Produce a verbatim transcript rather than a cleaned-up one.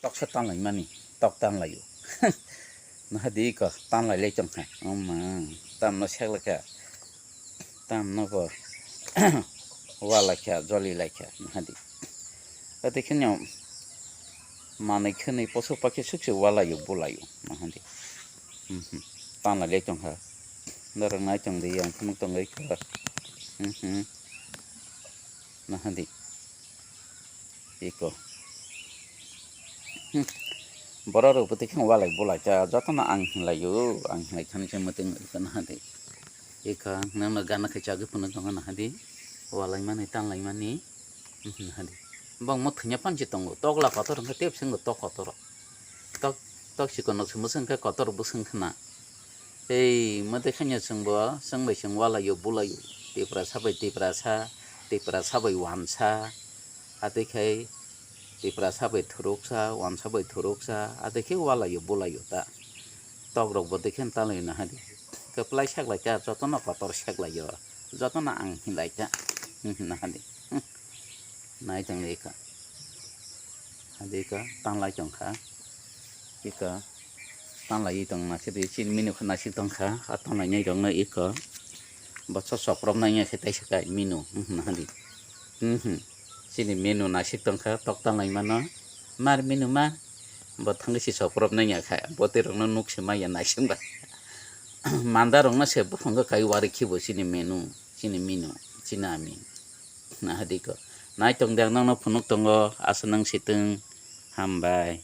toksa tanlaimani, tok tanlaio. Nahadi ko tanlailai tongkha. Oma, tamno seklaikha. Tamno bo walaikha, jolilaikha, nahadi. Ate kheno manwi khwnwi poso pakhe sukse walaio, bulaio, nahadi. Mhm. Tanlailai tongkha. Norok nai tongdi, yang phunuk tongwi kha. Mhm. Nahadi. Iko. Hmm. Borok rok bwtwi khe walai bulai ta, jotono ang hinlaio, ang hinlai thani khe mwtwng iko nahadi. Iko, nangno gana khai chagwi phunuk tongo nahadi. Walaimani, tanlaimani. Hmm, nahadi. Bongmo thwngya panchi tongo, tokla kotor hwnkhe tei bisingo tok kotor. Tok, tok chikon nok se mwswng khe kotor bwswng khna. Ei, mwtwi khanya chwngbo, chwng bai chwng walaio, bulaio. Tiprasa bai Tiprasa, Tiprasa bai wansa. Atwi khai Tiprasa bai thuruksa, wansa bai thuruksa. Atwi khe walaio, bulaio ta. Tok rok bo dikhe talai nahadi. Kwplai seklai ta, jotono kotor seklaio. Jotono ang hinlai ta. Nahadi. Nai tong le ka. Hadi ka, tanglai tong kha. Ika, tanglai tong na sidi, chini menu kha nasik tong kha, a tanglai nai rok no ika. Bo so sokrop nai ya khe taisa kai menu, hmm, hadi. Hmm, hmm. Chini menu nasik tong kha, tok tanglai mano. Mar menu mar. Bo thangwi si sokrop nai ya kha, bo tei rok no nuk se mai ya naising ba. Manda rok no se buphang kai wari khibo chini menu, chini menu, chini ami. Nahadi ko. Nai tong de ang nang no phunuk tongo, asa nang sitwng. Hambai.